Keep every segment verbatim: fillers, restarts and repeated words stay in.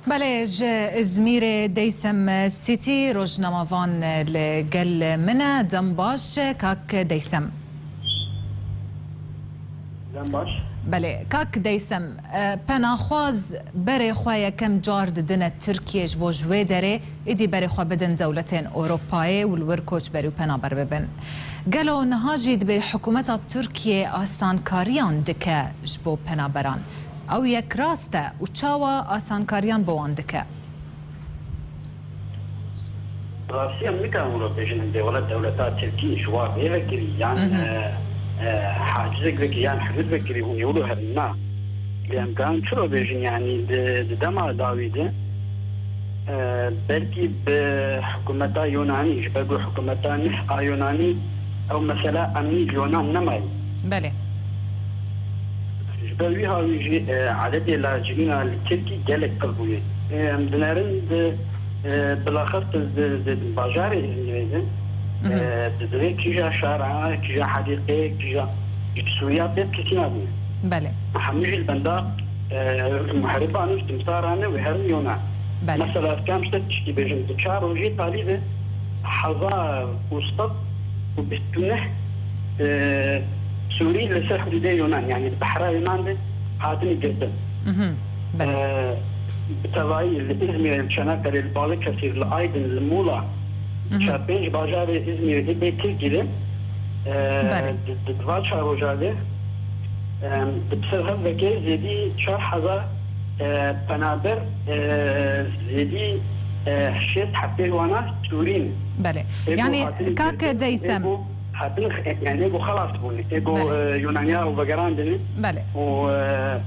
Belê, ji Îzmîrê Deysem City rojnamevan li gel min e. Dem baş, kak Deysem. Dem baş. Belê, kak Deysem, e, penaxwaz berê xwe yekem car didine Tirkiyê ji bo ji wê derê êdî berê xwe bidin dewletên Ewropayê û li wir koçberî û penaber bibin. Gelo niha jî dibê hikûmeta Tirkiyê asankariyan dike ji bo penaberan? Ew yek rast e û çawa asankariyan bo wan dike? Rastî em nikarin wilo bêjin, em dê wele dewleta Tirkî ji wa vê vekirî yan, Mhm. e, e, hacizek vekirî yan hudûd vekirî hûn ê wilo herin, na. Lê em karin çilo bêjin, yanî di, di dema dawî de, e, belkî bi hikûmeta Yunanî, ji ber ku hikûmeta Nuh a Yunanî ew mesela emnî li Yunan nemayî. Belê. Ji ber wî hawî jî, e, ededê lacivîna li Tirkî gelek qil bûye. E, em dinerin di, e, bilaxir di, di, di bajarê Îzmîrê de, Mhm. e, di divê kîja şara, kîja hedîqê, kîja ji Sûriya pê Tirkî nabîne. Belê. Hemû jî li benda, e, muheriban û timsaran e wê herin Yunan. Belê. Mesela, ez kam ji te tiştî bêjim, di çar rojê talî de hezar û sed û bîst û neh, e, Sûrî li ser hudûdê Yunan, yanî di behra Yunan de hatine girtin. Mhm, belê. E, bi tevayî li Îzmîrê, li Çanakkale, li Balıkesir, li Aydin, li Muğla, Mhm. çar pênc bajarê Îzmîrê ê bê Tirkî de, e, Belê. di, di, di va çar roja de, e, di ser hev veke zêdî çar hezar, e, penaber, e, zêdî, e, şêst heftê wana Sûrî ne. Belê. Ê ku Yanî, hatine kak girtin, Deysem. ê ku hatine x-, yanî ê ku xelas bûne. Ê ku, Belê. e, Yunaniya û vegerandine Belê. û, e,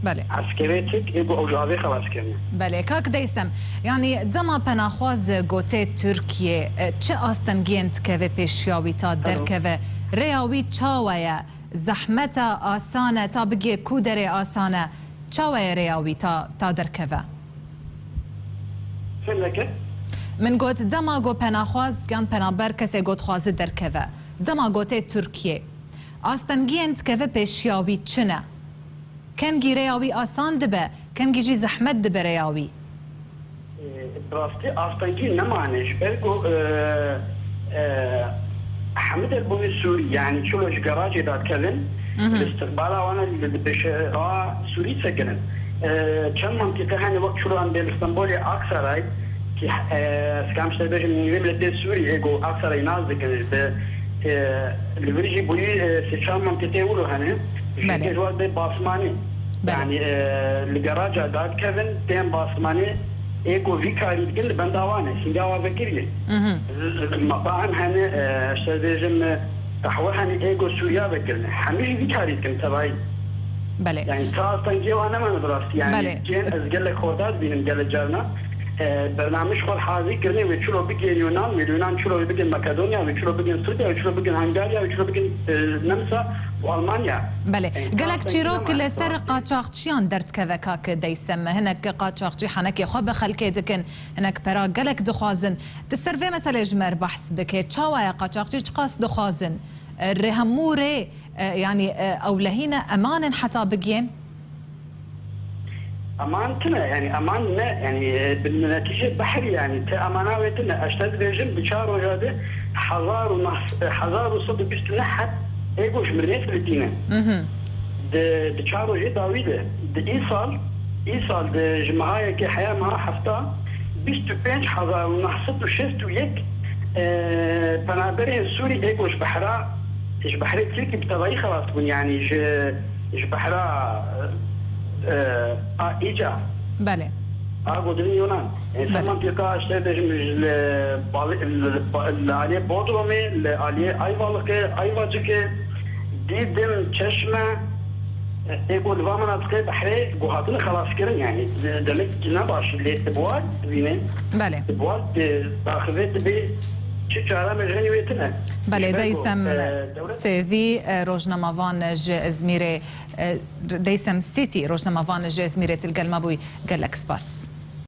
Belê. eskerê Tirk ê ku ew ji avê xelas kirine. Belê. Kak Deysem, yanî dema penaxwaz gotê Tirkiyê, e, çi astengiyên dikeve pêşiya wî ta Hello. derkeve? Rêya wî çawa ye? Zehmet e, asan e, ta bigê ku derê asan e? Çawa ye rêya wî ta, ta derkeve? Fêmleke? Min got, dema go penaxwaz yan penaber kesê go dixwaze derkeve, dema go tê Tirkiyê, astengiyên dikeve pêşiya wî çi ne? Kengî rêya wî asan dibe, kengî jî zehmet dibe rêya wî. E, bi rastî astengî nemane, ji ber ku, e, e, hemû derbûnê Sûrî, yanî çilo ji garajê dadikevin, Mhm. li istiqbala wan e, li, li pêşewa Sûrî sekirin. E, çend mintîqe hene, wek çilo em bê li Stenbolê Aksaray, ki, e, ez kam ji te bêjim, nîvê miletê Sûrî ê ku Aksarayê nas dikin, ji bi, e, li vir jî bûyî, e, sê çar mintîqê wilo hene, ji Belê. tê ji wan bê Basmanî. Belê. Yanî, e, li garaja dadikevin, tên Basmanî ê ku vî karî dikin li benda wan e, sînga wan vekirî ye. Mhm. Z-, z-, metaen hene, e, ez dibêjim, e, qehwe hene ê ku Sûriya vekirine. Hemî jî vî karî dikin tevayî. Belê. Yanî ta astengiyê wan nemane bi rastî. Yanî Belê. cihên ez gelek xwedar dibînim gelek carna. E, bernamij xwe hazî kirine wê çilo bigihên Yunan, wê Yunan çilo wê bigihên Makedonya, wê çilo bigihên Sirbiya, wê çilo bigihên Hungarya, wê çilo bigihên, e, Nemsa û Almanya. Belê. Yanî ta Gelek astengî çîrok nemane li bi ser rastî. qaçaxçiyan derdikeve kak Deysem. Hinek qaçaxçî henekê xwe bi xelkê dikin, hinek pera gelek dixwazin. Di ser vê meselê ji me re behs bike. Çawa ye qaçaxçî çiqas dixwazin? E, rê hemû rê, e, yanî, e, ewlehîne eman in heta bigihên? Eman tune, yanî eman ne, yanî, e, bi netîce behrî, yanî ti emana wê tune. Ez te dibêjim, di çar roja de hezar û neh, hezar û sed û bîst û neh heb ê ku ji mirinê filitîne. Mhm. Di, di çar rojê dawî de, di îsal, îsal di ji meha yekê heya meha hefta, bîst û pênc hezar û neh sed û şêst û yek, e, penaberên Sûrî ê ku ji behra, ji behrê Tirkî bi tevayî xelas bûn, yanî ji, ji behra, e, a îca. Belê. A gotin Yunan. Yanî Belê. Sema pêka işte dibêjim ji li Bal-, li, li, li aliyê Bodrumê, li aliyê Ayvalıkê, Ayvacikê, Dîdim, Çeşme, ê ku li va minatiqê behrê ku hatine xelaskirin, yanî demek ne baş, lê tu bi wan dibînî. Belê. Tu bi wan di daxivê dibê çi çare me ji henî wê tune. Belê, Ji ber ku, Deysem e, dewlet Sêvî, e, rojnamevan ji Îzmîrê, e, Deysem City, rojnamevan ji Îzmîrê tu li gel me bûyî, gelek spas.